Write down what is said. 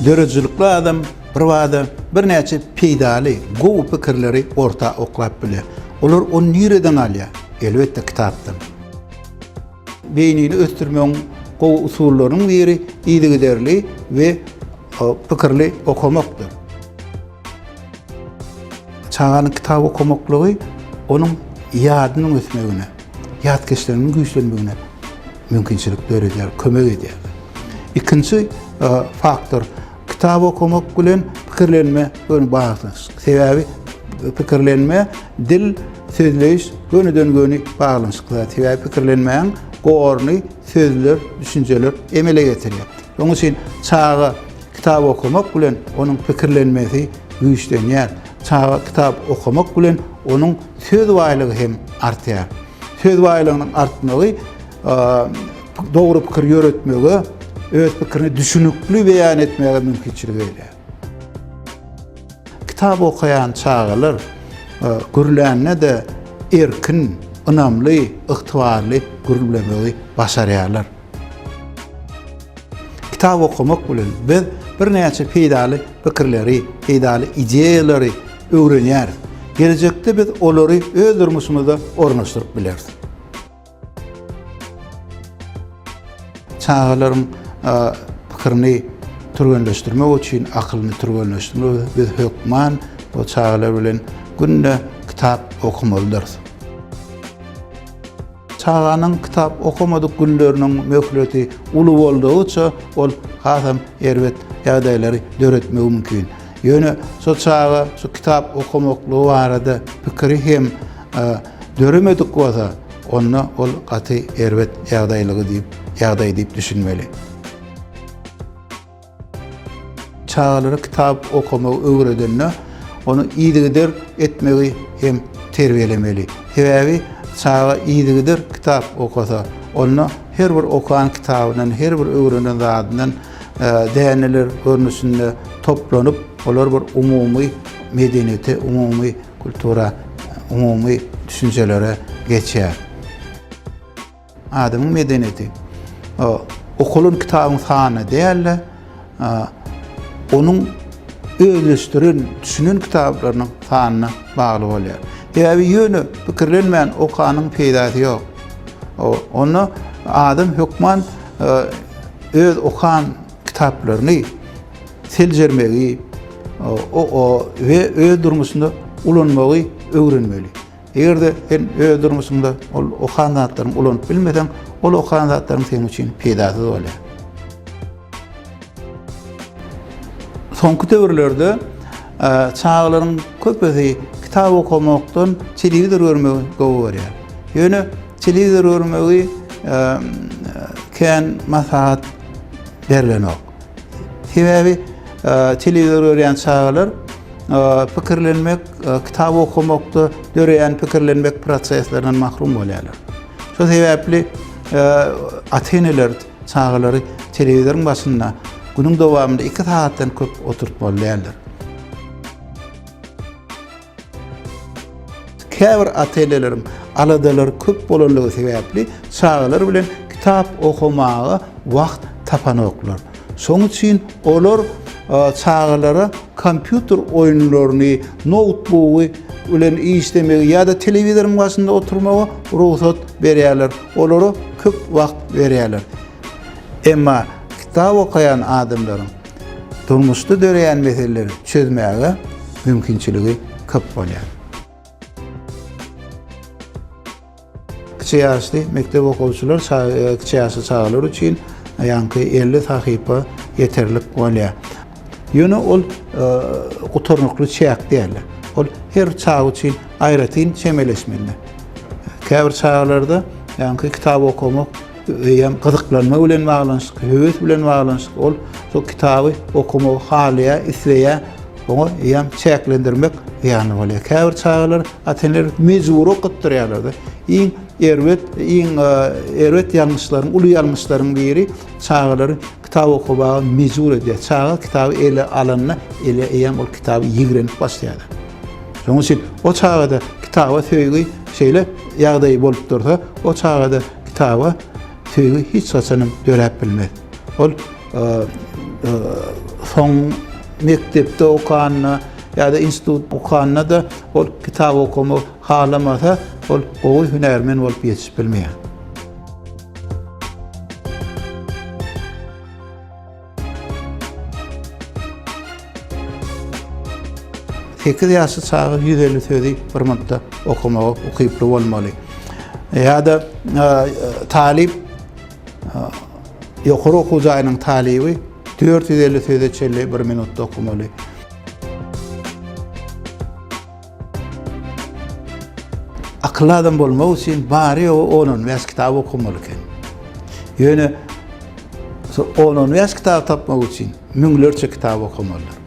Döredijilikli adam birbada birnäçe peýdaly, gowy pikirleri orta oklap bilýär. Olar ony nireden alýar? Elbetde, kitapdan. Beýnini ösdürmegiň gowy usullarynyň biri yzygiderli we pikirli okamakdyr. Çaganyň kitap okamaklygy onuň ýadynyň ösmegine, ýatkeşliginiň güýçlenmegine mümkinçilik döredýär, kömek edýär. Ikinji faktor kitap okamak bilen pikirlenme göni baglanyşykly. Sebäbi pikirlenme dil, sözleýiş gönüden-göni baglanyşykly zat. Sebäbi pikirlenmäniň goruny sözler, düşünjeler emele getirýär. Şonuň üçin çaga kitap okamak bilen onuň pikirlenmesi güýçlenýär. Çaga kitap okamak bilen onuň söz baýlygy hem artýar. Söz baýlygynyň artmagy dogry pikir ýöretmege, öz pikirini düşünikli beýan etmäge mümkinçilik berýär. Kitap okaýan çagalar gürlände-de erkin, ynamly, ygtybarly gürlemegi başarýarlar. Kitap okamak bilen biz birnäçe peýdaly pikirleri, peýdaly ideýalary öwrenýäris. Gelejekde biz olary öz durmuşymyzda ornaşdyryp bileris. Çagalaryň pikirini türgenleşdirmek üçin, akylyny türgenleşdirmek biz hökman bu çagalar bilen günde kitap okamalydyrys. Çaganyň kitap okamadyk günleriniň möhleti uly boldugyça, ol hasam erbet ýagdaýlary döretmegi mümkin. Ýöne şo çaga şu kitap okamaklygy barada pikiri hem döremedik bolsa, onda ol gaty erbet ýagdaýlygy diýip, ýagdaý diýip düşünmeli. Çagalara kitap okamagy öwredende, ony yzygider etmegi hem terbiýelemeli. Sebäbi çaga yzygider kitap okasa, onda her bir okan kitabyndan, her bir öwrenen zadyndan däneler görnüşinde toplanyp, olar bir umumy medeniýete, umumy kultura, umumy düşünjelere geçýär. Adamyň medeniýeti okalan kitabyň sanyna däl-de, onuň özleşdiren, düşünen kitaplarynyň sanyna bagly bolýar. Sebäbi ýöne pikirlenmän okanyň peýdasy ýok. Onda adam hökman öz okan kitaplaryny seljermegi we öz durmuşynda ulanmagy öwrenmeli. Eger-de sen öz durmuşyňda ol okan zatlaryňy ulanyp bilmeseň, ol okan zatlaryň seniň üçin peýdasyz bolýar. Soňky döwürlerde çagalaryň köpüsi kitap okamakdan telewizor görmegi gowy görýär. Ýöne telewizor görmegi kän maslahat berlenok. Sebäbi telewizor görýän çagalar pikirlenmek, kitap okamakda döreýän pikirlenmek proseslerinden mahrum bolýarlar. Şo sebäpli ata-eneler çagalary telewizoryň başynda günüň dowamynda 2 sagatdan köp oturtmaly däldir. Käbir ata-eneleriň aladalary köp bolanlygy sebäpli çagalar bilen kitap okamaga wagt tapanoklar. Şonuň üçin olar çagalara kompýuter oýunlaryny, noutbugy bilen işlemegi ýa-da telewizoryň başynda oturmaga rugsat berýärler, olara köp wagt berýärler. Emma kitap okaýan adamlaryň durmuşda döreýän meseleleri çözmäge mümkinçiligi köp bolýar. Kiçi ýaşly mekdep okuwçylar, kiçi ýaşly çagalar üçin ýaňky 50 sahypa ýeterlik bolýar. Ýöne ol gutarnykly çäk däl. Ol her çaga üçin aýratyn çemeleşmeli. Käbir çagalarda ýaňky kitap okamak eýýäm gyzyklanma bilen baglanyşykly, höwes bilen baglanyşykly. Ol şol kitaby okamagy halaýar, isleýär. Oňa eýýäm çäklendirmek zyýanly bolýar. Käbir çagalar ata-eneler mejbury okatdyrýarlar-da. Iň erbet, iň erbet ýalňyşlaryň, uly ýalňyşlaryň biri çagalary kitap okamaga mejbur edýär. Çaga kitaby ele alanda, ele eýýäm ol kitaby ýigrenip başlaýar. Şonuň üçin o çagada kitaba söýgi şeýle ýagdaý bolup dursa, o çagada kitaba söýgi hiç haçanam döräp bilmez. Ol. Soň mekdepde okanda ýa-da institut okanda-da ol kitap okamagy halamasa, ol gowy hünärmen bolup ýetişip bilmeýär. 8 ýaşly çaga 150 sözi bir minutda okamaga ukyply bolmaly. Ýa-da e, talyp e, ýokary okuw jaýynyň talyby 450 söze çenli bir minutda okamaly. Akylly adam bolmak üçin bary-ýogy on-on bäş kitap okamaly eken. Ýöne on-on bäş kitaby tapmak üçin müňlerçe kitap okamalydyr.